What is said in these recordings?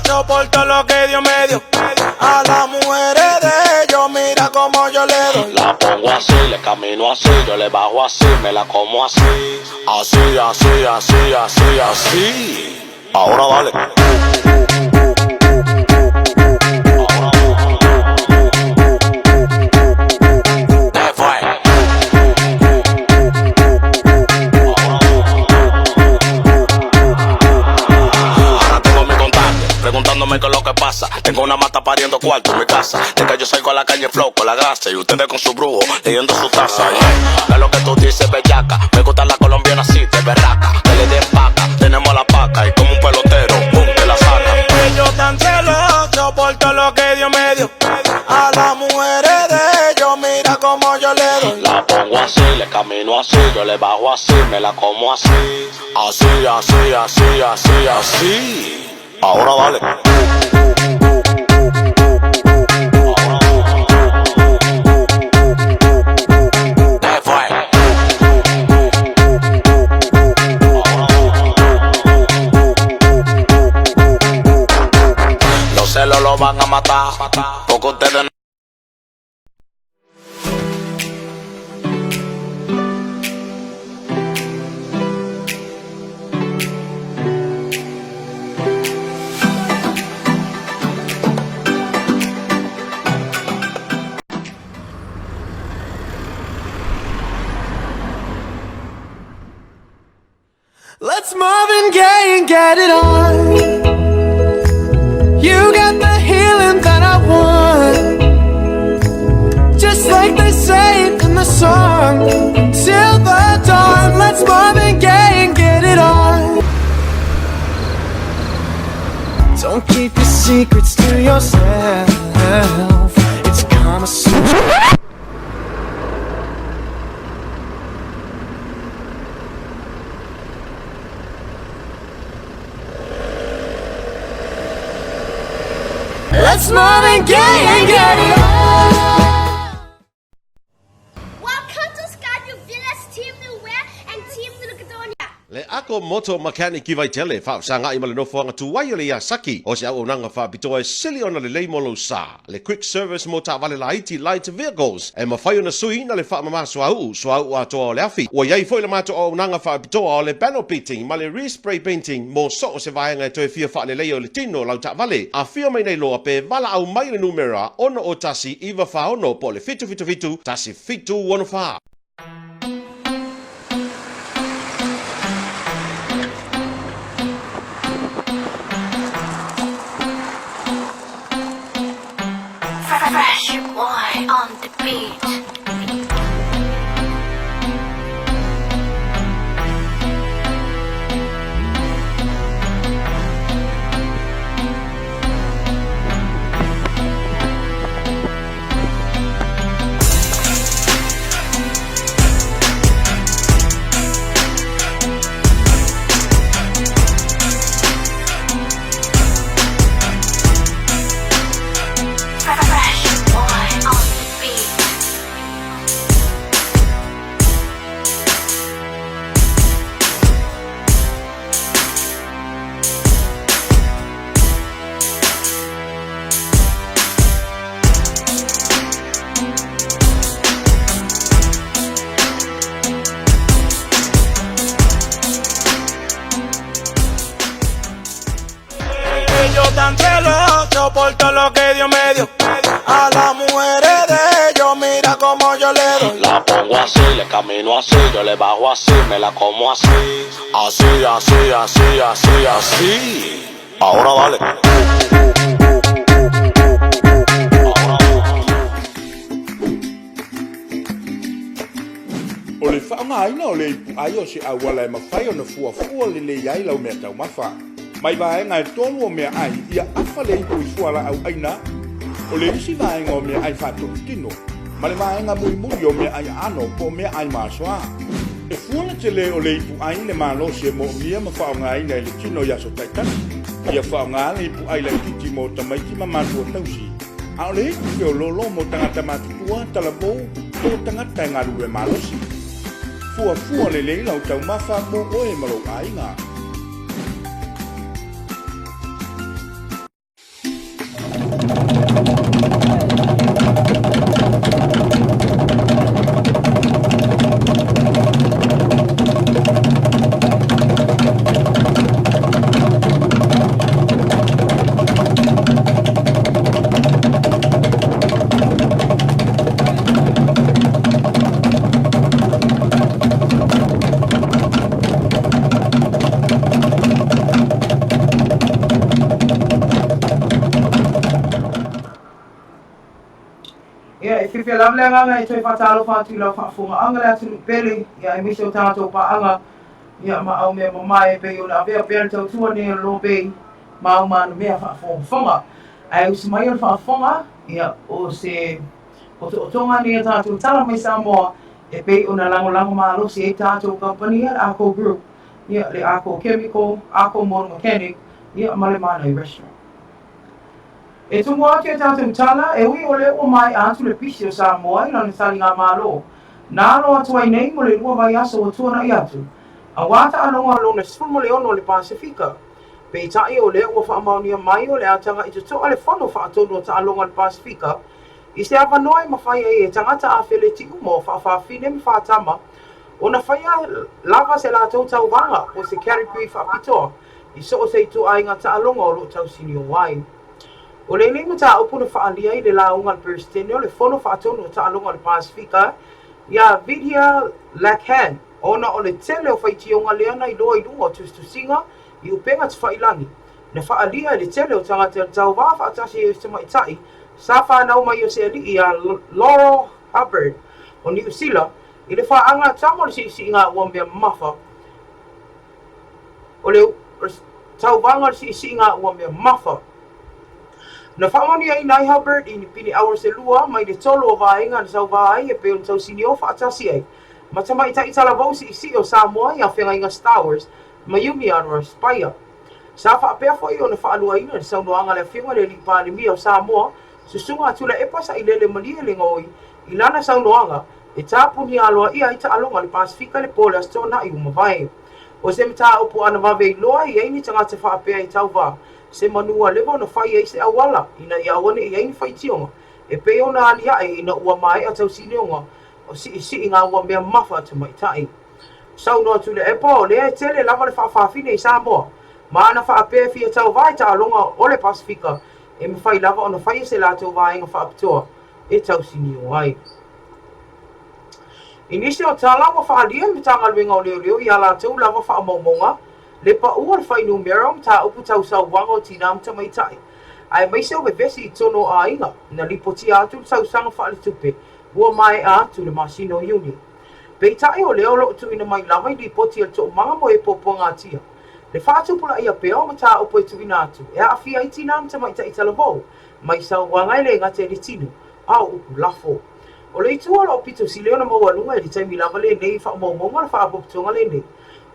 celoso por todo lo que Dios me dio. A las mujeres de ellos, mira cómo yo le doy. La pongo así, le camino así, yo le bajo así, me la como así. Así, así, así, así, así. Ahora dale. ¿Qué fue? Ahora tengo mi contacto, preguntándome qué es lo que pasa. Tengo una mata pariendo cuarto en mi casa. De que yo salgo a la calle flow con la grasa y ustedes con su brujo leyendo su taza. Yeah. Es lo que tú dices, bellaca. Me gusta la colombiana así, de berraca. Que le den paca, tenemos la paca y como un pelotero, boom, te la saca. Ellos tan celosos por todo lo que Dios me dio. A las mujeres de ellos, mira cómo yo le doy. La pongo así, le camino así, yo le bajo así, me la como así. Así, así, así, así, así. Ahora dale. ¿Qué fue? Los celos lo van a matar, porque ustedes no. Let's Marvin Gaye and get it on. You got the healing that I want. Just like they say in the song. Till the dawn, let's Marvin Gaye and get it on. Don't keep your secrets to yourself. It's Kama Sutra. Let's Marvin Gaye and get it on. Welcome to Skyview Village Team Nowhere and Team Lucadonia. Le Ako Motor Mechanic i Vaitele, faafesagai ma le nofoaga tuai o le Iasaki, o se auaunaga faapitoa e sili ona lelei mo lou sa. Le Quick Service mo taavale laiti, light vehicles, e mafai ona suiina le faamama suauu, suauu atoa o le afi. Ua i ai foi le matou auaunaga faapitoa o le panel beating ma le respray painting mo so o se vaega e toe fia faaleleia o le tino o lau taavale. Afio mai nei loa pe valaau mai le numera 6 01 9 46 po o le 777 1 7 64. Fresh boy on the beat. Fresh boy on the beat. Ellos tan celosos por todo lo que Dios me dio. A las mujeres de ellos, mira cómo yo le doy. La pongo así, le camino así, yo le bajo así, me la como así. Así, así, así, así, así. Ahora dale. O le faaaogaina o le ipuai o se auala e mafai ona fuafua lelei ai lau meataumafa. Mai vaega e tolu o meaai ia afa le ipu i fualaau aina, o le isi vaega o meaai faatotutino, ma le vaega mulimuli o meaai aano po o meaai masoa. E fua le tele o le ipuai le malosi e moomia ma faaaogaina i le tino i aso taitasi. Ia faaaoga le ipuai laitiiti mo tamaiti ma matua tausi, a o le ipu feoloolo mo tagata matutua, talavou po o tagata e galulue malosi. Fuafua lelei lau taumafa mo oe ma lou aiga. Ia, e fiafia lava le agaga e toe faatalofa atu i lau faafofogaaga le atunuu pele, ia aemaise o tatou paaga, ia ma au mea mamae e pei ona avea pea le tautua nei a le Lobei ma au manumea faafogafoga. Ae usi mai o le faafofoga, ia, o se otootoga nei a tatou tala mai Samoa e pei ona lagolago malosi ai tatou kamupani a le Ako Group, ia, le Ako Chemical, Ako Motor Mechanic, ia, ma le Manai Restaurant. E tumu atu e tatou tala, e ui o lea ua maea atu le pisi o Samoa i lana taligamalo, na alo atu ai nei mo le lua vaiaso ua tuanai atu, aua taaloga lona 16 o le Pasefika. Peitai o lea ua faamaonia mai o le a taga'i toto'a le Fono Faatonu o Taaloga o le Pasefika i se avanoa e mafai ai e tagata afeleti uma o faafafine ma faatama ona faia lava se latou tauvaga po o se category faapitoa i so o se ituaiga taaloga o lo o tausinio ai. O lenei mataupu na faaalia i le lauga a le Peresetene o le Fono Faatonu o Taaloga o le Pasefika iā Vidhya Lakhan ona o le tele o faitioga lea na iloa i luga o tusitusiga i upega tafailagi na faaalia e le tele o tagata i le tauva faatasi ai o se tamaitai sa fanau mai o se alii iā Laurel Hubbard o Niu Sila i le faaga tama o le siisiiga ua mea mamafa o le tauvaga o le siisiiga ua mea mamafa. Na faamaoniaina ai Hubbard i ni pine auro se lua mai le tolu o vaega na tauva ai e pei ona tausinio faatasi ai ma tamaitai talavou siisii o Samoa i Afeagaiga Stowers ma Yumi Anuarspaya. Sa faapea foi ona faaluaina le saunoaga a le Afioga i le Alii Palemia o Samoa, Susuga Tuilaepa Sailele Malielegaoi i lana saunoaga e tapunia aloaia ai taaloga a le Pasefika i le po o le Aso Toonai ua mavae. O se mataupu anavave iloa e i ai ni tagata faapea e tauva se manu ua leva ona fai ai se auala ina ia aua ne i i ai ni faitioga e pei ona aliae ina ua maea tausinioga o siisiiga ua mea mamafa a tamaitai. Saunoa Tuilaepa o lea e tele lava le faafafine i Samoa ma ana faapea e fia tauva i taaloga o le Pasefika e mafai lava ona faia se latou vaega faapitoa e tausinio ai. I nisi o tala ua faaalia e le Matagaluega o Leoleo i a latou lava faamaumauga le pau o le fuainumera o mataupu tau sauaga o tinā ma tamaitai, aemaise o vevesi i totonu o aiga, na lipotia atu i le tausaga faaletupe ua maea atu i le masina o Iuni. Peitai o lea o lo o tuuina mai lava i lipoti a le Toomaga mo e Puapuagatia le faatupulaia pea o mataupu e tuuina atu e aafia ai tinā ma tamaitai talavou mai sauaga e le gata i le tino a o upu lafo. O le itu o lo o pito sili ona maualuga i le taimi lava lenei i faamaumauga o le Faalapotopotoga lenei,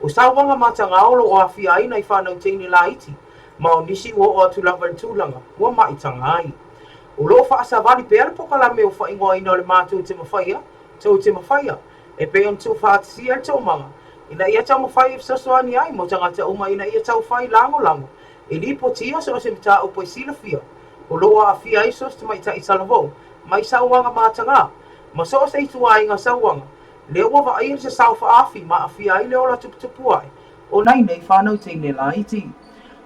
o sauaga matagao o lo o aafia ai nai fanau teine laiti, ma o nisi ua oo atu lava i le tulaga ua maitaga ai. O lo o faasavali pea le pokalame o faaigoaina o le Matou Te Mafaia, Tou Te Mafaia, e pei ona tuufaatasia le toomaga ina ia taumafai e fesoasoani ai mo tagata uma ina ia taufai lagolago e lipotia so o se mataupu e silafia o lo o aafia ai so o se tamaitai talavou mai sauaga matagā ma so o se ituaiga sauaga lea ua vaaia le sasao faaafi ma aafia ai le ola tuputupu ae o nai nei fanau teine laiti.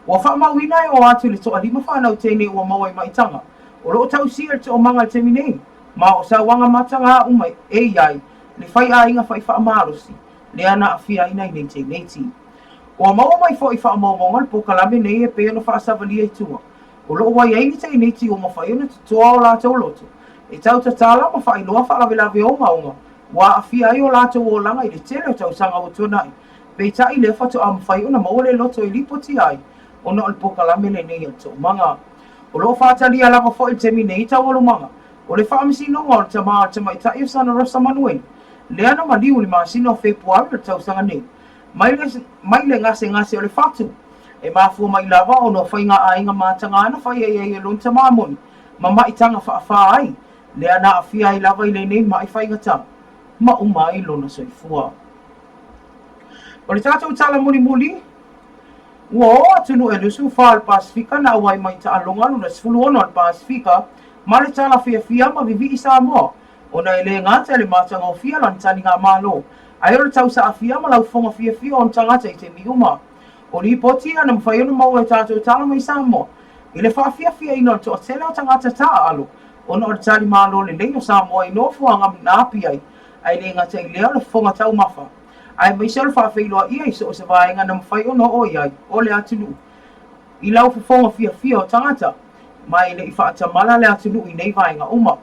Ua faamauina e oo atu i le toalima fanau teine ua maua i maitaga o lo o tausia i le toomaga i le taimi nei ma o sauaga matagā uma e i ai le faiaiga fai faamalosi lea na aafia ai nai nei teineiti. Ua maua mai foi i faamaumauga le polokalame nei e pei ona faasavalia i tua O lo o ua i ai ni teineiti ua mafai ona totoa o latou loto e tau tatala ma faailoa faalavelave ogaoga ua aafia ai o latou olaga i le tele o tausaga ua tuanai, peitai lea faatoa mafai ona maua le loto e lipotia ai ona o le polokalame lenei a le Toomaga. O lo o faatalia lava foi i le taimi nei taualumaga o le faamasinoga o le tama o le tamaitai o Sana Rosa Manueli lea na maliu i le masina o Fepuari o le tausaga nei mai le mai le gasegase o le fatu e mafua mai lava ona o faiga aiga matagā na fai ai e lona tamā moni ma maitaga faafā ai lea na aafia ai lava i lenei ma'i faigata ma uma ai lona soifua. O le tatou tala mulimuli, ua o atunuu e 24 o le Pasefika na auai mai i taaloga lona 16 o le Pasefika ma le tala fiafia ma vivii Samoa ona e le gata i le matagofie lana taligamalo, ae o le tausaafia ma laufofoga fiafia o ona tagata i taimi uma. O lipoti ia na mafai ona maua e tatou tala mai Samoa i le faafiafiaina o le toatele o tagata taaalo ona o le talimalo lelei o Samoa i nofoaga na api ai, ae le gata i lea o le fofoga taumafa, aemaise o le faafeiloaia i so o se vaega na mafai ona oo i ai o le atunuu i laufofoga fiafia o tagata, ma e le i faatamala le atunuu i nei vaega uma.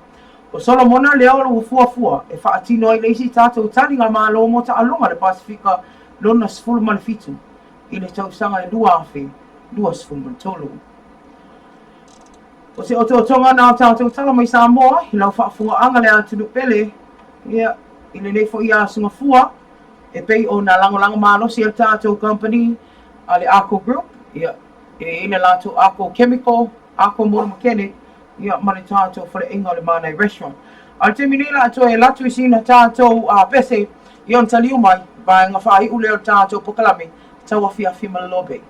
O Solomona lea o lo fuafua e faatino ai le isi tatou taligamalo mo taaloga a le Pasefika lona 17 i le tausaga e 2023. O se otootoga na o tatou tala mai Samoa i lau faafofogaaga le atunuu pele, ia, i lenei foi aso Gafua, e pei ona lagolago malosi ai le tatou kamupani a le Arco Group, ia, e i ai le latou Arco Chemical, Arco Motor Mechanic, ia, ma le tatou faleaiga o le Manai Restaurant. A o le taimi nei o le a toe alu atu i sina tatou pese, ia ona taliu mai, vaega faaiu lea o le tatou polokalame, tauafiafi ma le Lobe.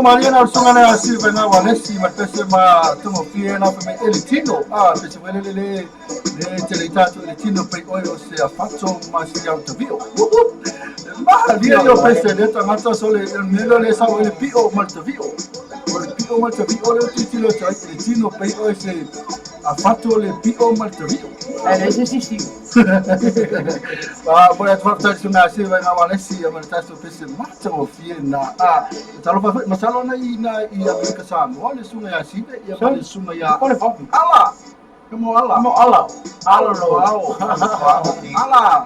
Maria na usunga na Silva na Walesi ma pese ma tungo fie na pe ele tino a pese wele le le le tele tato ele tino pe oi o se afato ma se au tavio. Ma lia yo pese le tangata so le melo le sa ele pio ma tavio. O le pio ma tavio le titilo tai ele tino pe oi se afato le pio ma tavio. Ele se si si. Ah, boy, at fa tali sunga Silva na Walesi ma tato pese ma tungo fie na a talo fa masalo na i na i Amerika Samoa le sunga ya sive ia ma le sunga ya Kole vavi. Ala. Mo ala. Mo ala. Ala lo ao. Ala.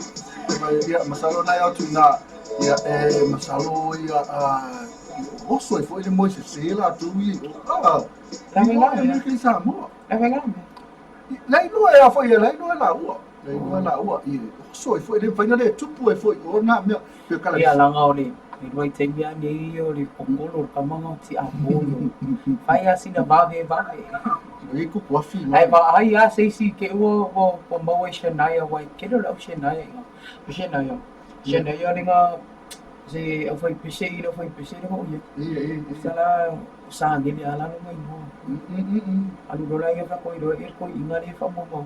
Ia masalo na ia tu na ia e masalo ia a oso e foi le mo se se la tu i. Ah. La Mo vega. Amerika Samoa. La vega. Lai lua e a foi lai lua la ua. Lai lua la ua i oso e foi le faina le tupu e foi o na mea pe kala. Ia langa o le le taimi a nei o le kongolo o le kamanga o ti amoyo. Fai a sina vave vave. I kuku afi Ai va ai a se isi ke ua ua ua maua i Shania wai. Ke lo lau Shania inga. O Shania. Shania le nga Se au fai pese i le au fai pese le ho ia. Sala sa ngene ala lo ngai mo. Alu lola ia fa koi lo e koi inga le fa mo mo.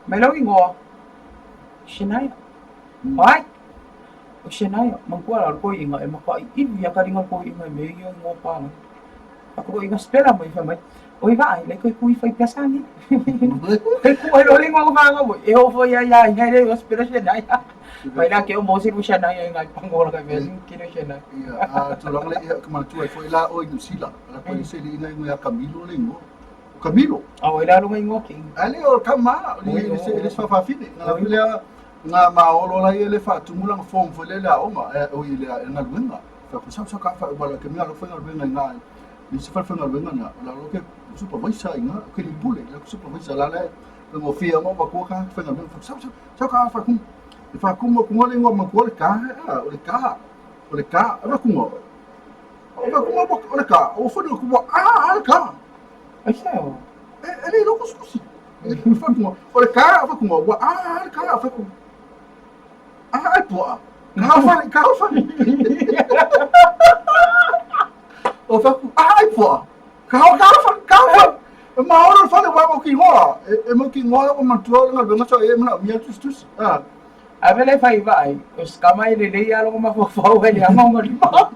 Mai lau ingoa Shania. Ai. O Shania, mangkua la koi inga e makai ivi ya karinga koi inga me ia ingoa pa. Ako inga spela mai fa mai. Oi vai, le koi kui fai pesani. Koi kui lo le ngo fa ngo. E ho fo ya ya ya le o spela Shania. Mai la ke o mo se ku Shania ngai pangola kai me kino Shania. Ia, a tulaga le ia ka manatua ai foi la oi New Zealand. La koi se li inga ingo ya Camilo le ingo. O Camilo. A oi la lo ingo ki. Ale o kama le se le fa fa fine. Na la le nga maolo la ia le faatumu lana form foi lea i le aoga, oi i le galuega. Fai atu, Sau, sau ka fai uala ke mea alo faigaluega i ina i isi falefaigaluega na, o le alo ke supervisor i ina, ke alii pule, le supervisor la le faigofie ona ou avatua ka faigaluega. Fai atu, Sau, sau, sau ka fai kumu. E faatumu atu le igoa matua le ka, a, o le ka, o le ka, e faatumu o faatumu o le ka, ua foni atu ua a, a le ka. Ai se o. E le iloa kusikusi. E faatumu o le ka, faatumu ua a, a le ka, faatumu. A ai puaa. Ka fale, ka fale. O faku, a ai puaa. Ka ka fale, ka fale. E maoro le fale wa mo ki ngoa. E mo ki ngoa o matua o galuega sa e mana mia tusi tusi. Ah. Ave le fai vai, o skama i le lei alo ma fofau e le anga o lima.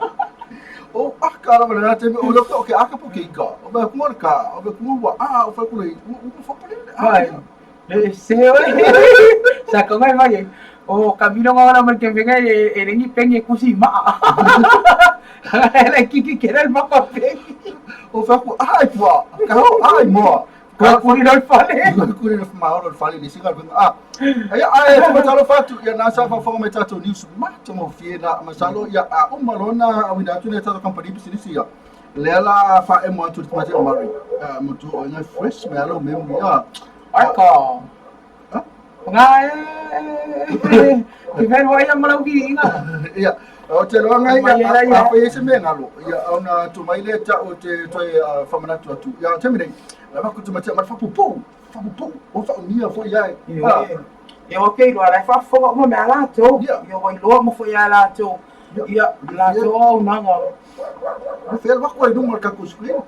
O a ka la le te o le o ke aka po ke ika. O ba ku ka, o ba ku wa a o fa ku le u fa pole. Vai. Le se oi. Sa ko ngai vai. O Camilo nga wala mal ke venga e e lengi pengi kusi ma. Le kiki kera el maka pengi. O fa ku ai pua. Ka ho ai moa. Ka kuri le fale. Ka kuri le maoro le fale le singa venga. Ah. Ai ai te matalo fatu ia na sa fa fa me tato news ma te mo fie na masalo ia a o malona a wina atu ne tato company business ia. Le la fa e mo atu te mate mari. Mo tu o ngai fresh me alo me mo ia. Arka. Nga e. Ki ven wa ia malau ki inga. Ia, o te loa ngai a a fai se me ngalo. Ia ona tu mai le ta o te toi whamanatu atu. Ia te mene. La va ku te mate ma fa pupu. Fa pupu. O fa mia fo ia. Ia o ke loa la fa fo mo me ala to. Ia wa loa mo fo ia la to. Ia la to o nanga. Le fel wa ko i lunga o le tatou screen.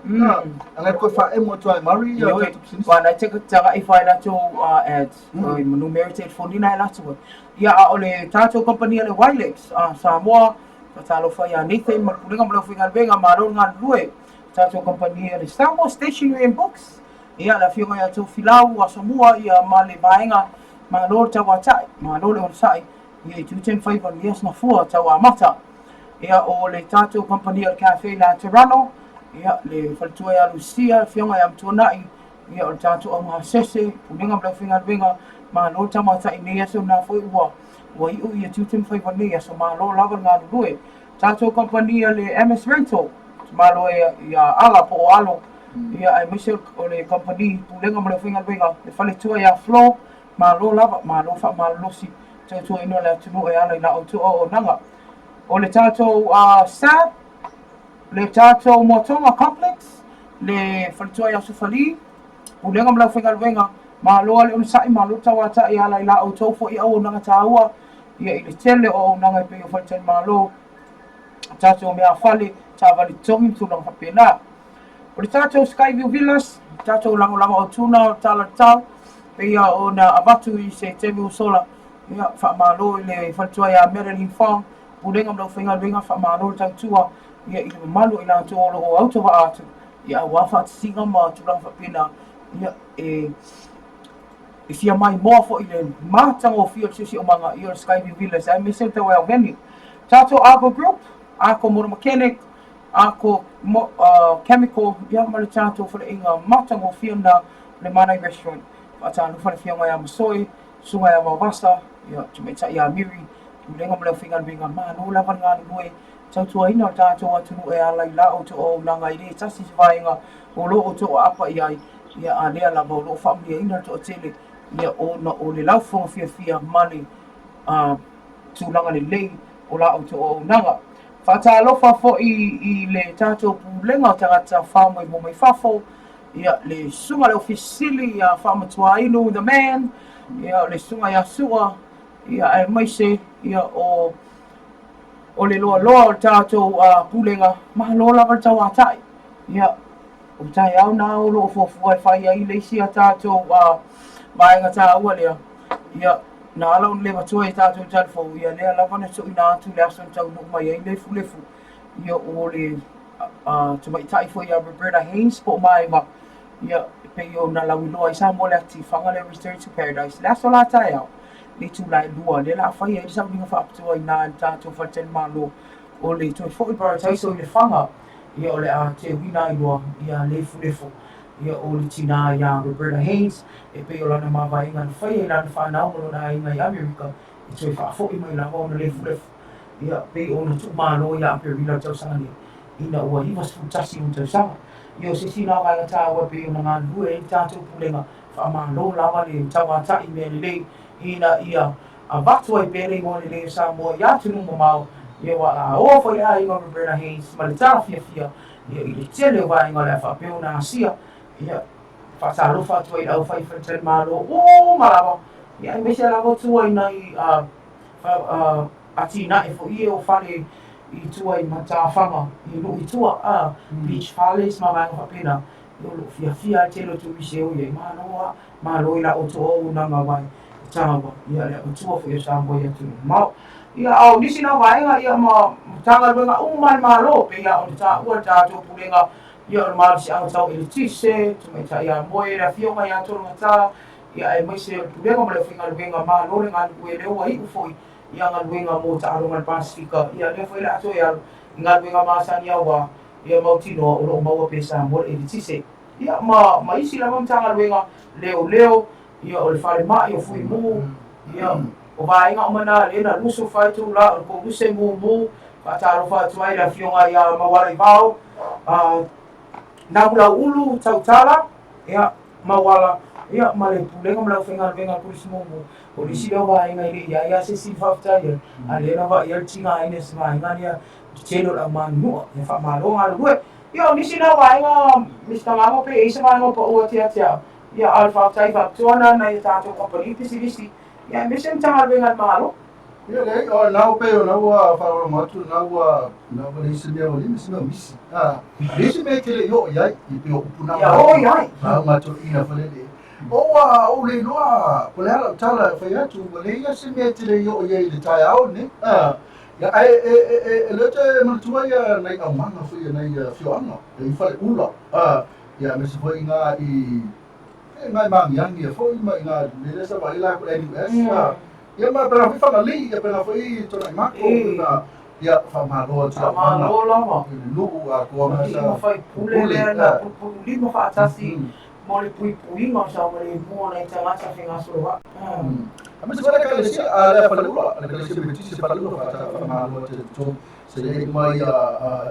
A ngai koe faaemo atu ai Murray ia tatou pisinisi. Wa na te taga i fai latou ads. Oi manu merited fo nina e latou ai. Ia a o le tatou company a le Wilex a Samoa faatalofa ia Nathan ma le Pulega ma le Aufaigaluega malo le galulue. Tatou company a le Samoa Stationery and Books ia le afioga ia Tofilau Asomua ia ma le vaega malo le tauatai malo le onosai ia i tute ma faiva ia sina fua tau amata. Ia o le tatou kamupani o le Cafe Laterano, ia le faletua ia Lucia, le afioga ia Matuanai, ia o le tatou augasese, Pulega ma le aufaigaluega, malo le tamatai i nei aso na foi ua ua iu ia tiute ma faiva nei aso, malo lava le galulue. Tatou kamupani a le MS Rental, malo ia Ala po o Alo, ia aemaise o le kamupani Pulega ma le aufaigaluega, le faletua ia Flo, malo lava, malo faamalolosi, tautuaina o le atunuu e ala i la outou auaunaga. O le tatou SAB, le tatou Moatoga Complex, le faletua i Aso Fali, Pulega ma le Aufaigaluega, malo lava le onosai, malo le tauatai e ala i la outou foi auaunaga taua, ia i le tele o auaunaga e pei o faletalimalo, tatou meafale, taavale totogi ma tulaga faapena. O le tatou Skyview Villas, le tatou lagolago autuna o le Tala o le Tau, pei ona avatu i se taimi ua sola, ia, faamalo i le faletua ia Madeline Fong, Pulega ma le Aufaigaluega, faamalo le tautua ia i le mamalu o i latou o lo o autovaa atu, ia aua faatasiga ma tulaga faapena, ia, e e fia maimoa foi i le matagofie o le siosiomaga ia o le Skyview Villas aemaise le Tauau Venue. Tatou Argo Group, Arco Motor Mechanic, Arco Chemical, ia ma le tatou faleaiga matagofie lena o le Manai Restaurant. Faatalofa le Afioga ia Masoe, Susuga ia Vaovasa, ia Tamaitai ia Miri, Pulega ma le Aufaigaluega, malo lava le galulue, tautuaina o le tatou atunuu e ala i la outou auaunaga e le tasi se vaega o lo outou aapa i ai, ia a lea lava o lo o faamanuiaina le toatele, ia ona o le laufofoga fiafia ma le tulaga lelei o la outou auaunaga. Faatalofa foi i le tatou Pulega o Tagata Faamoemoe mai Fafo, ia le Susuga i le Ofisa Sili ia Faamatuainu The Man, ia le Susuga ia Sua, ia aemaise ia o. o le loaloa o le tatou pulega, malo lava le tauatai. Ia, o taeao na o lo o fuafua e fai ai le isi a tatou vaega taua lea. Ia, na ala ona le avatua i tatou talifou, ia lea lava na tuuina atu le aso na taunuu mai ai lefulefu, ia o le tamaitai foi ia Roberta Haynes po o Maeva, ia, e pei ona lauiloa ai Samoa i le atifaga lea Return to Paradise, le aso la taeao, le itula e 2, lea o le a fai ai le sauniga faapitoa i ina i le tatou faletalimalo o le toe foi Parataiso i Lefaga, ia o le a teuina ai loa ia lefulefu, ia o le tinā iā Roberta Haynes, e pei o lana mavaega na faia i lana fanau ma lona aiga i Amerika, e toe faafoi mai lava ona lefulefu, ia pei ona tuumalo ia Aperila i le tausaga nei, ina ua 91 ona tausaga. Ia o se isi lena vaega taua e pei ona galulue ai le tatou Pulega, faamalo lava le tauatai mea lelei ina ia avatu ai pea le igoa lelei o Samoa i atunuu mamao, ia ua a oo foi le aiga o Roberta Haynes ma le tala fiafia ia i le tele o vaega o le a faapea ona asia, ia faatalofa atu ai i le aufai faletalimalo uma lava, ia aemaise lava o tua i nai atinae foi ia o fale i tua i matafaga i nuu i tua, beach fales ma vaega faapena, ia o lo o fiafia lava le tele o turisi e o i ai, malo lava, malo i la outou auaunaga aua e taua ia le avatua foi o Samoa i atunuu mamao. Ia a o nisi na vaega ia ma Matagaluega uma a le Malo pei lava ona taua le tatou Pulega ia o le Malosiaga Tau Eletise, Tamaitai Amoe, le Afioga ia Tologata, ia aemaise o le Pulega ma le Aufaigaluega, malo le galulue lea ua iu foi ia galuega mo taaloga a le Pasefika, ia lea foi o le a toe alu i galuega masani aua ia mautinoa o lo o maua pea e Samoa le eletise. Ia ma isi lava Matagaluega leoleo, ia o le falemai, o Fuimu, ia o vaega uma na lea na 24 itula o le Koluse mumu, faatalofa atu ai i le afioga ia Maualaivao, Namulauulu Tautala, ia Mauala, ia ma le Pulega ma le Aufaigaluega a le Koluse mumu, o le isi lea o vaega e le i ai lava se isi faafetai ai, a lea na vaai ai le tigaina o se vaega lea i le tele o le aumanunua, ia faamalo galulue. Ia o nisi na o vaega Mister Gago pe i ai se vaega o pau atu ia te au, ia a o le faafetai faapitoa lena nai a tatou kamupani pisinisi, ia aemaise le Matagaluega a le Malo. Ia leai, o lena ua pei o lena ua faalogologo atu, lena ua, lena ua leai se mea ua leai se mea o misi. Ah, leai se mea e te le i oo i ai, i pei o upu na. Ia oo i ai. Lauga toeaina foi lele. O ua ou le iloa, po o le a lau tala e fai atu, ua leai lava se mea e te le i oo i ai i le taeao lenei. Ah, ia, ae e, e, e, e le toe manatua ia nai aumaga foi a nai afioaga, i Faleula, ah, ia aemaise foi i ngā i, e, ngā i Magiagi ia foi ma i ngā mea lea sa vaai la ko NUS, ah, ia ma pena foi Fagalii, ia pena foi Tuanaimato, pena, ia faamalo atu i aumaga. Faamalo lava. I le nuu atoa ma sa. Ma faipule lea na pulupululima faatasi mo le puipuiga o le saogalemu o nai tagata fegasoloai. Aemaise foi le Ekalesia a le Faleula, le Ekalesia Metotisi Faleula faamalo atu i totonu sa i ai uma ia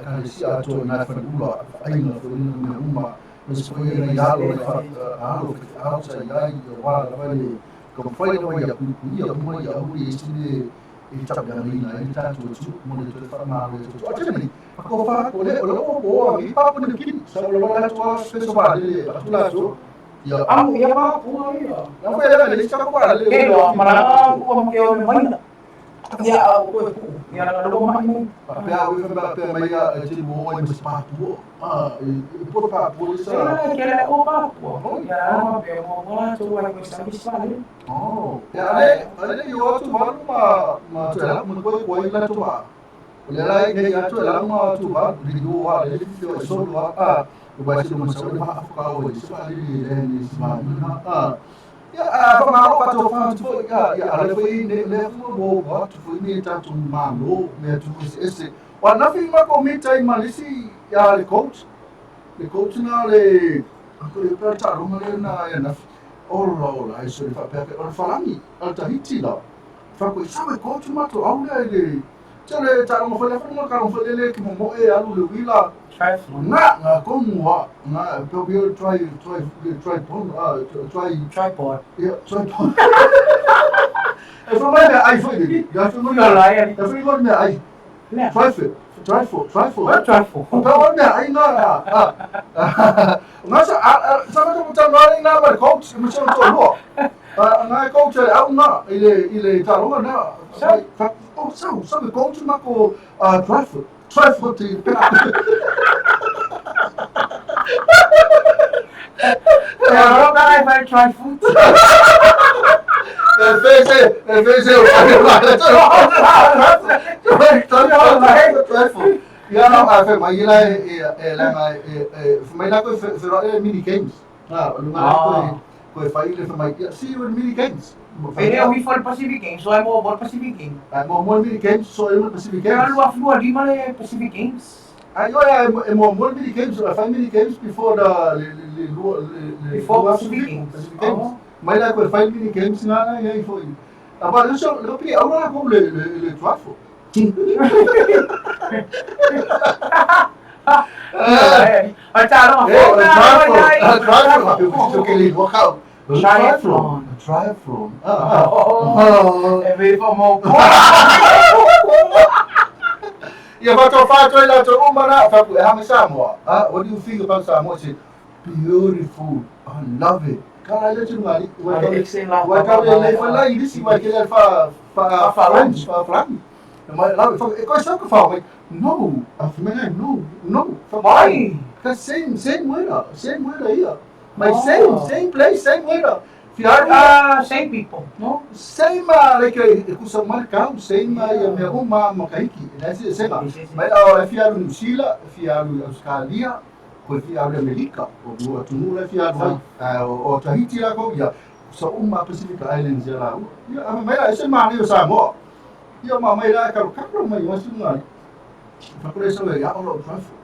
Ekalesia atoa i nai Faleula, faaiga foi lena mea uma, aemaise foi nai alo nai alo faifeau sa i ai aua lava le taumafai lava ia puipuia uma ia aua ne i ai se mea e tauleagaina ai le tatou atunuu mo le toe faamalo i le atunuu. A tele ko fa ko le o le o ko a mi pa ko ni kini sa o lo la tua speso ba le atu la tu ia amu ia pa pua ia na foi le le sa ko ba le ke lo mara ko ma ke o me maina ia a ko e ku ia na lo mai mai pa pe a we fa pe mai ia e te mo ai ma pa pua a e po pa pua sa ke le o pa pua ia ma pe mo mo tu ai ko sa mi sa le oh ia ale ale yo atu valu ma ma tu la mo ko ko ila tu ba O le ala nei atu e lauga atu ba le yo wa le le o so lo a o ba se mo sa le ma ka o le sa le le le si ma na a ya a fa ma ro fa to fa tu fo ya ya ale fo i ne le fo mo wa tu fo ni ta tu ma lo me tu se ese wa na fi ma ko mi tai ma le si ya le coach na le ko le pa ta ro le na ya na ola ola ai so le fa pe o le falangi al Tahiti la fa ko sa me coach ma to au le le Te le taaloga foi le afa taaloga foi lele ke momoe alu le uila. Triathlon. Nga nga komu ha nga pe pe try try try pon try tripod. Yeah, tripod. E fa mai me ai foi le. Ya fa mai la ai. E fa mai me ai. Trifle, trifle, trifle. Trifle. Pa o me ai nga a. Nga sa sa ma to ta nga na ma coach ma sa to lo. Nga coach le au nga i le taaloga na. Sau. Oh, sau, sau, we're going to mako dry foot. Dry foot te Ia, ro ka ai fai dry foot. E fese, e fese o whai Dry foot. Ia, a fe mai ila e e langa e e mai la ko fe ro e mini games. Ah, o lunga ko ko e fai le fe mai. Ia, see you in mini games. E le o ifo le Pacific Games, so ai mo mo Pacific Games. Ai mo mo mini games, so e mo Pacific Games. Games. Alu afu lima le Pacific Games. Ai oi e mo mo mini games, I fai mini games before the le le le le Before Pacific Games. Pacific Games. Mai la ko fai mini games nga na ia ifo. Apa le so le pi aura ko le le le trafo. Eh, ai ta lo Eh, trafo, trafo. Ke le workout. Triathlon. Triathlon. Ah. Oh, e ve fa mo. Ia fa to fa to ila to uma na fa ku ha Samoa. Ah, what do you think about Samoa? She beautiful. I love it. Kala le tu mari. Wa ka wa ka le fa la i si wa ke le fa fa French, fa French. Ma la fa e ko sa ko fa no. A fa me no, no. Fa Why? Cause same same weather, same weather here. My same same place, same weather. Ah, same people, no? Same like e kusa markau, same ia mea uma makahiki. Na se sema. Mai o e fialu New Zealand, fialu Australia, ko fialu Amerika, o du atunu le fialu ai. O Tahiti la ko ia. Sa uma Pacific Islands ia la. Ia a mai la se mani o Samoa. Ia ma mai la ka ka mai o su ngai. Fa ko le so ia o lo trafo.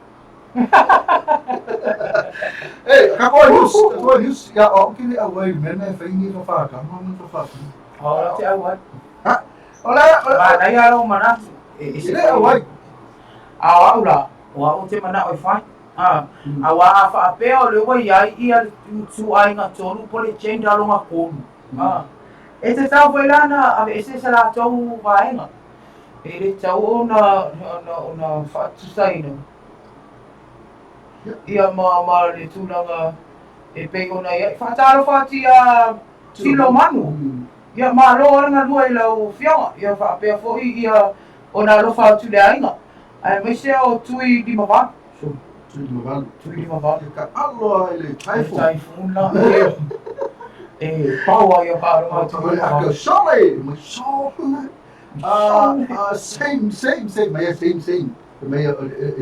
Ei, ka koe news, ka koe news, ia o ki le awai me me whai ni ka whaka, ma me ka whaka. O la te au ai. Ha? O la, Ma nei alo mana. E se le awai. A au la, o au te mana o whai. Ah, a wa a wha apea o le wai ai ia tu ai ngā tolu po le change alo ngā konu. Ah. E te tau whai lana, a e se se la tau vaenga. E le tau o na na whaatusaina. Ia ma ma le tūlanga e pei ona ia. Whaataro whaati a tilo manu. Ia ma lo oranga lua i lau fianga. Ia whaapea fohi ia o nā lofa atu le ainga. Ai mai sea o tui lima valu. Tui lima valu. Tui lima valu. Ka aloa i le typhoon. Typhoon la. E paua ia whaaronga tui lima valu. Ka sole, mai sole. Same, same, same. Mai same, same. Mai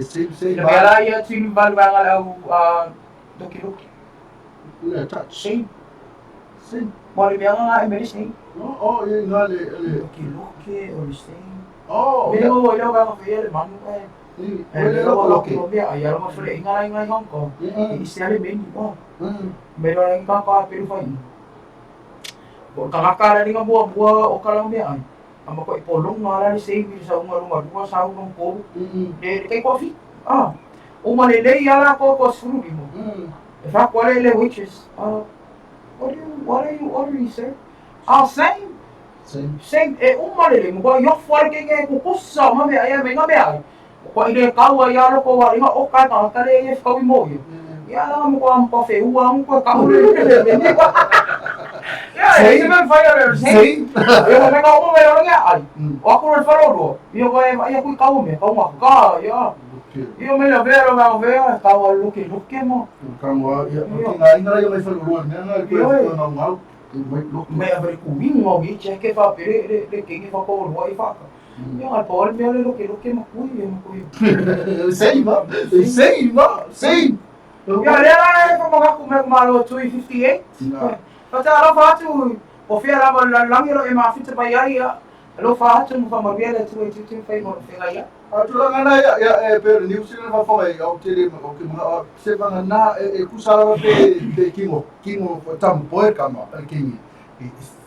same, same. Mea la ia tui lima valu anga lau doki doki. Le touch. Same. Same. Mo le mea ngā e mere same. Oh, ia ngā le... Doki doki o le same. Oh, me o le ga fe le manu e. E le lo lo ke. Me ai ala ma fle inga inga inga ko. I se ale me ni o. Me lo inga ka pe lu fai. Ko ka ka le inga bua bua o ka la me ai. Ama ko i polong ala le sei mi sa unga lunga lua sa unga ko. Le ke ko fi. Ah. O ma le le ala ko ko suru ni mo. E fa ko le le witches. Ah. What are you ordering, sir? Ah, same. Same. Same e uma le mo ko yo fo ke ke ko ko sa ma me ai me nga me ai. Ko i le kau ai alo ko wa inga o ka ka ka le e fau mo yo. Ya la mo ko am ko fe ua mo ko ka le le me. Ya e me fai le same. Yo me ka o me lo nga ai. O ko le fa lo. Yo ko e ya ku ka o me ka ma ka ya. Yo me lo veo me veo ka o lo ke lo ke mo. Ka mo ya nga inga yo me fa lo me nga ko nga nga. Me avere ku wingo gi che ke fa pere le le ke ke fa ko lo i fa ka. Ia ngai pa mea le loke loke makui e makui. Same, same, same. Ia le la e fa makaku me malo 258. Fa ta alo fa atu o fia la ma langi ro e ma fita pa ia ia. Alo fa atu mo fa ma bia le tu e tu tu fa mo fe ia. A tulaga na ia ia e pe New Zealand fa fa e au te le o ke mga se vanga na e kusala wa pe pe kingo kingo tam poe kama al kingi.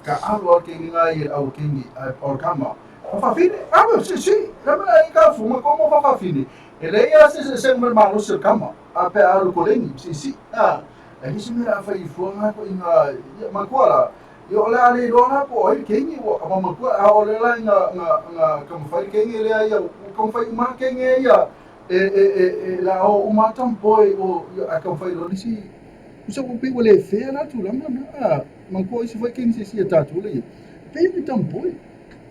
Ka alo al kingi ngai e au kingi o kama. Fa fine, ah si si, la me ai ka fuma como fa fa fine. E le ia se se se ma lo se kama. A pe alo ko lengi si si. Ah, e ni se me fa i fuanga ko inga ma ko Yo le ale lo na po ai kengi o ma ma ko a o le la nga nga nga ka mo fai kengi le ia ka mo fai ma kengi ia e e e la o ma tam po o a ka mo fai lo ni si so ko pe le fe na tu la ma na ma ko si fai kengi si si ta tu le pe ni tam po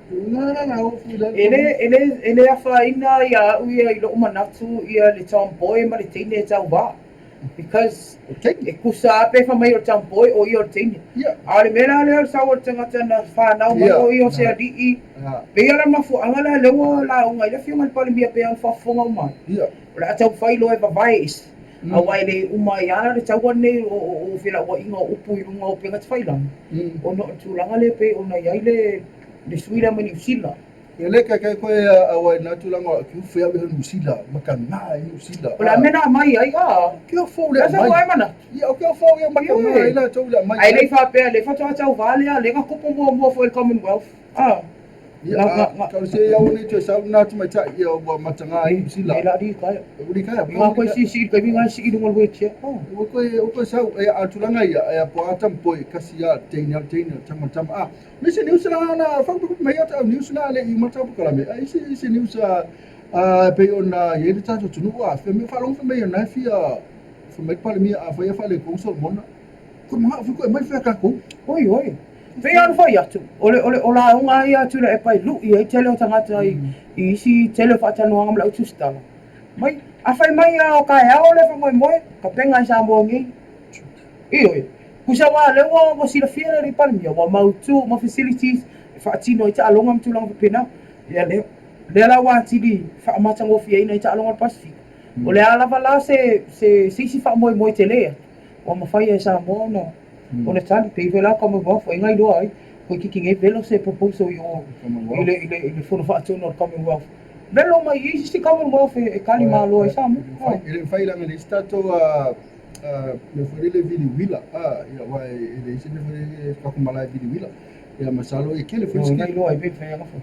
E le, e le, e le afaina ia a'u ia i lo'u manatu ia le tomboy ma le teine e tauvā. Because e kusa a pe fai mai o le tomboy o ia o le teine. A o le mea la lea o le sau o le tagata na fanau mai o ia o se ali'i, pei a la mafuaaga la lea ua lauga ai le afioga i le Palemia pei ona faafofoga uma ai. O le a taumafai loa e vavae ese, aua e le uma ai lava le taua lenei o felauaiga o upu i luga o upega tafailagi, ona o le tulaga lea pei ona i ai le sui lea mai Niu Sila. E le kaikai koe aua i na tulaga o ki ufe au i Niu Sila, ma ka na i Niu Sila. O le a mea na aumai ai, a? Ke o fou le aumai. Asa ai manatu. Ia, o ke o fou ia ma ka na ai la tou le aumai. Ai le faapea, le faatoa tauvā lea, le na kopo muamua foi i le Commonwealth. A? Ia, ka o se au nei toe sau na atu mai tai ia ua matanga ai Niu Sila. E la di kai. Ua di kai. Nga koe si si kai nga si i lunga le wheelchair. Ua koe ua koe sau e a tulaga ia e a po a poi kasi ia teine teine tama tama a. Nisi news na na whakapuku mai ata au news na le i mata kalame. A isi isi news a a pe ona ye le tatou tunu a fe me whalongo fe mai na fia fe mai palemia a fai fa le konsol mona. Ko mga fu ko mai fe ka ko. Oi oi. Pei lava ona fai atu, o le, o le, o lauga ia a Tuilaepa e lu'i ai tele o tagata i, i isi tele o faatalanoaga ma le au tusitala. Mai, a fai mai lava o taeao le faamoemoe, tapena i Samoa nei. Ioe, tusa aua o lea ua, ua silafia le Alii Palemia, ua mautu ma facilities e faatino ai taaloga ma tulaga faapena. Ia lea, lea la ua atili faamatagofieina ai taaloga a le Pasefika. O le a lava la se, se, se isi faamoemoe tele atu, ua mafai e Samoa ona ona tali pei foi la Commonwealth ai iloa ai toeitiiti nei velo se proposal i o i le i le i le fono faatonu a le Commonwealth velo mai i isi Commonwealth e tali malo ai Samoa. E le mafai leaga leai se tatou mea foi lele vili uila ia aua e leai se mea foi lele tatou malae vili uila ia masalo e tele foi Nai iloa ai pe mafai ona fai.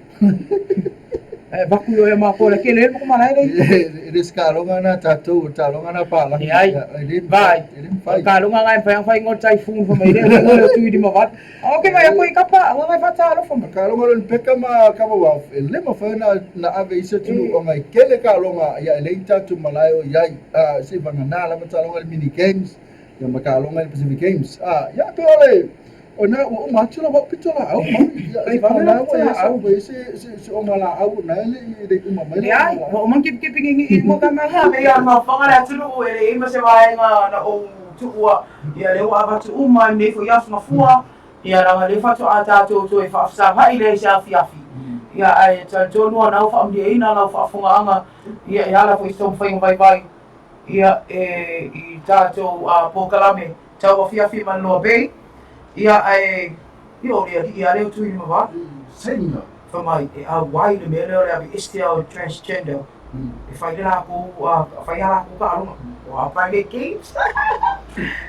Ae avatu i o ia matou le tele ai le malae lea. E le se taaloga na tatou o le taaloga na palagi. Leai. E le Vai. e le mafai. O le taaloga na e mafai ona fai igoa o le typhoon fai mai le o le Tuilimavala. A ok mai aku i kapa ua ngai faatalofa mai. Taaloga o le Olympic ma Commonwealth e le mafai ona na ave i se atunuu ona e tele taaloga ia e leai ni tatou malae o i ai se i vagana lava taaloga i le mini games ia ma taaloga i le Pacific Games. Ia pei o le O na ua uma atu la wau pito la au ma ia Kai vave na la ua pito ia la au. ua ia se se se o ngā au na le i le uma mai la Leai, ua uma kepikepi ngi i mo ka maha me ia mafaga le atunuu e leai ma se vaega na ou tuua ia lea ua avatu uma i nei foi aso mafua ia leaga lea faatoa tatou toe faafesagai lea i se afiafi ia ae talitonu lava na ua faamalieina lau faafofogaaga ia e ala foi i se taumafaiga vaivai ia e i tatou polokalame tau afiafi ma le Loa Bay ia ae ia o le alii lava lea o Tuilimavalu Saina. Fai mai e auai le mea lea o le aveese lava o le transgender e fai le latou fai a latou taaloga o a private games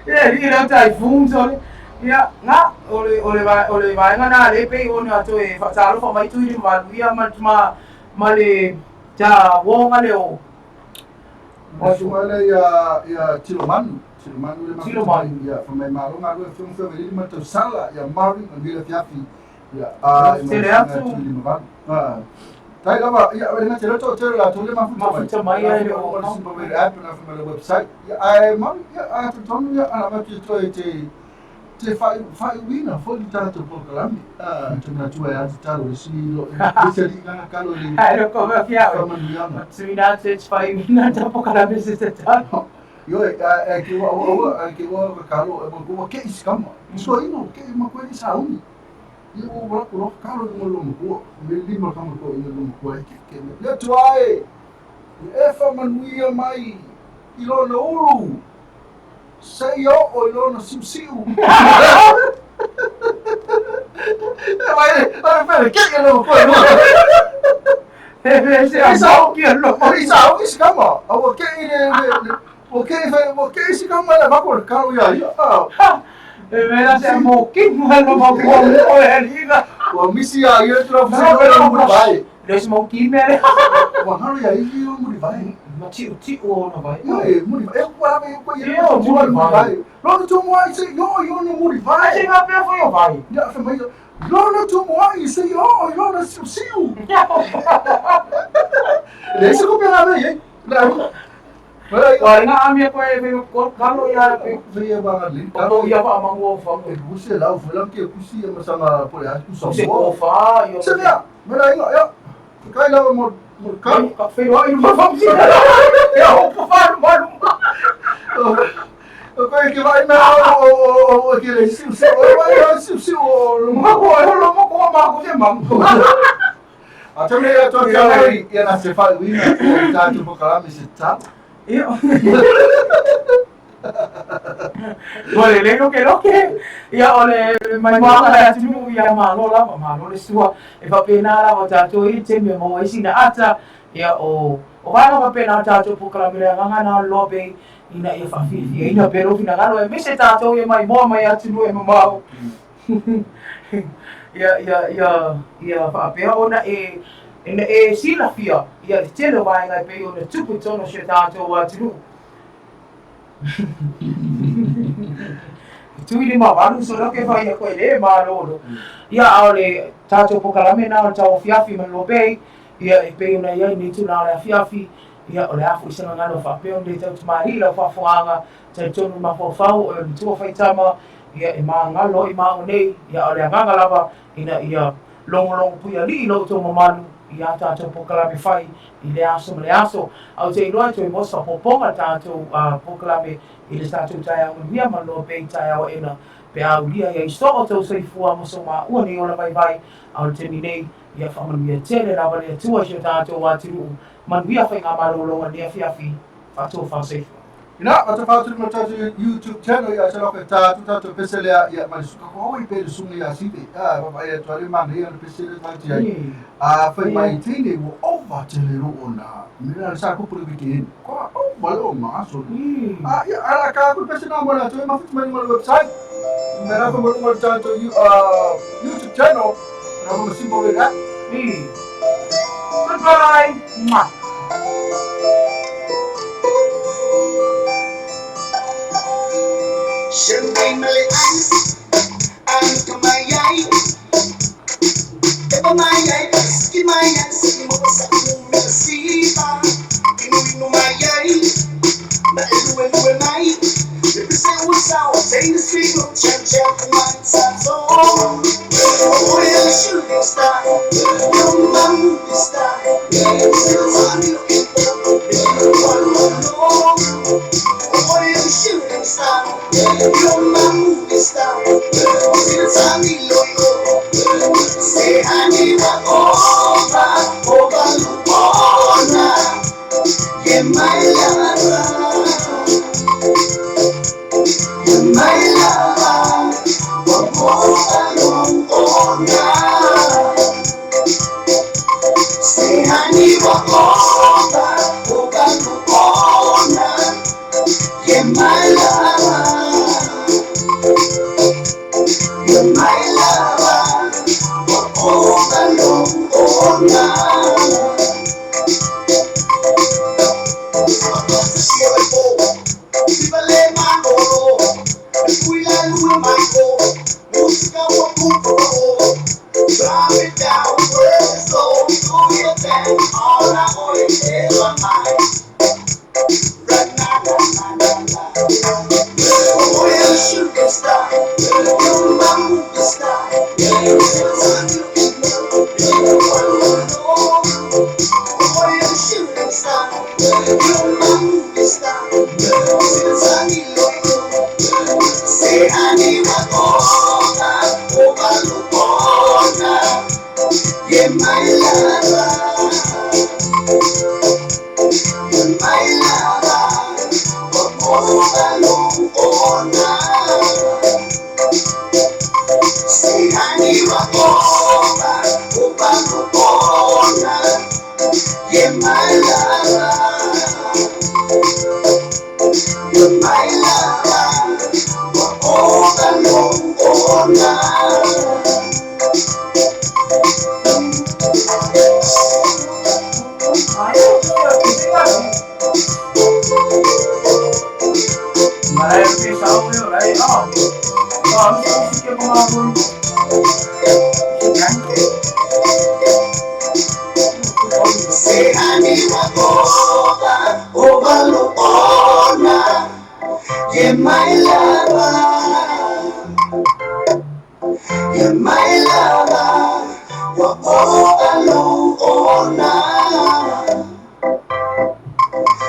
le alii lea o typhoons o le ia na o le o le o le vaega na lea pei ona toe faatalofa mai Tuilimavalu ia ma ma ma le ta uoga lea o O suka le ia ia Tilomanu, Tilomanu le Tilomanu. Ia fa mai malo galue fia fia veli ma tau sala ia Mari ma vila fiafi ia a Tele atu. Ah. Tai lava ia le na tele to tele la tole mafuta Mafuta mai, ia, le o- o le simple way app na fa le website ia ai Mari ia a tu tonu ia ana ma tu toe te te fai fai wina fo li tatou polokalame ah te mana tua ia te talo le si lo le se li ngana kalo le Ai lo ko fia fa manuiaga Tuina te whai wina ta polokalame se te talo. Io e e ke ua ua ua e ke ua ka kalo e mo ko ke iskama. So ino ke ma ko ni sauni. Ia ua wala ko kalo ni mo lo mo me lima kama ko ino lo mo e ke ke. Le tuai. E fa manuia mai i lona ulu. Se i o i lona siusiu. E vai vai vai ke ke lo ko mo. E se a mau ki lo. O i sa o iskama. O ke i le le o ke i o ke i sikama le va ko kalo ia ia. Ah. E mea se a mau ki mo lo mau ko o e liga. Ua misi a ia tura No, fusi pero no muri vai. Le se mau ki me le. Ua haro ia i o muri vai. Ma tiu tiu o na vai. Ia e muri vai. E ua lava e koe ia Ia, muri muri vai. vai. Lono tu moa i se yo yo no muri Ai se vai. ngā pea foi o vai. Ia fa mai. Lono tu moa i se yo yo no siu siu. Le se ko pena me ye. La. Wa nga amia ko e me ko kalo ia pe Ia vaga le ko ia fa mangu fa E kusi lau foi lau ke kusi ia masanga po le asu se ko fa yo Se mea, mea inga ia. Kai lau mo mo ka. Ka fe wa i ma fa si. Ia ho po fa ma ma. O koe ke vai mea o o o o ke le siu siu o vai o siu siu o Ma ko e lo mo ko ma ko se ma. A te mea to te ai ia na se fa uina o tātou po kalame se ta. Ia. Ua le lo ke lo ke ia o le mai moaga le atunuu ia malo lava malo le sua e faapena lava tatou i taimi e maua ai sina ata ia o o vaega faapena o tatou polokalame le agaga na loa pei ina ia faafiafiaina pea lou finagalo aemaise tatou ia maimoa mai atunuu e mamao ia ia ia ia faapea ona e ina e silafia ia le tele o vaega e pei ona tupu i totonu o si o tatou atunuu. Tui lima valu so loke fai a koe le malolo. Ia a o le tātou pokalame na o le tau afiafi ma le lopei, ia e pei ona iai nei tulaga o le afiafi, ia o le a foi se gagana o faapea ona le tautamalii lau faafofoga talitonu mafaufau o le matua faitama, ia e magalo ai maua nei, ia a o le agaga lava ina ia logologo puialii lo outou mamalu i a tatou polokalame fai i lea aso ma lea aso. Ae ou te iloa e toe maua se faaopoopoga le tatou polokalame i le tatou taeao manuia ma loa pea i taeao aena pe a aulia ia i soo outou soifua ma so maua nei ola vaivai. A o le taimi nei, ia faamanuia tele lava le Atua i si o tatou atunuu. Manuia faigamalologa i lenei afiafi. Faatofa soifua. Ina, ma te whāturu ma tātou YouTube channel ia se loke tātou tātou pese lea ia mai suka ko hoi pe le sunga ia sive. A va vai atu ale mana ia le pese le tātou ai. A whai mai tēnei wo ova te le ro ona. Me la sa kupu le weekend. Ko ova le o maso. A ia ala ka ku pese na mo la toi ma fitu mai mo le website. Me la mo mo tātou YouTube channel. Na mo simple le that. Goodbye. Mwah. We're all alone all night.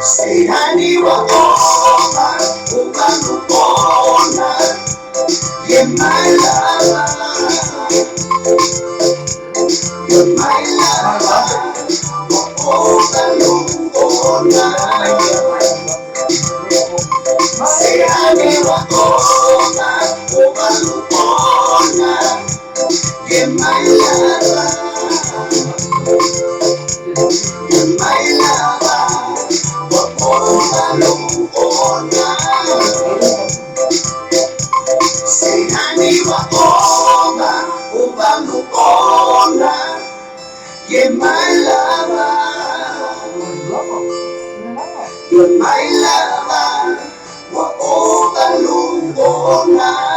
Say, honey, we're all alone all night. You're my lover. You're my lover. We're all alone all night. Say, honey, we're all alone all night. You're my lover. You're my lover. We're all alone all night. Say, honey, we're all alone night. You're my lover. You're my lover. We're all alone all night.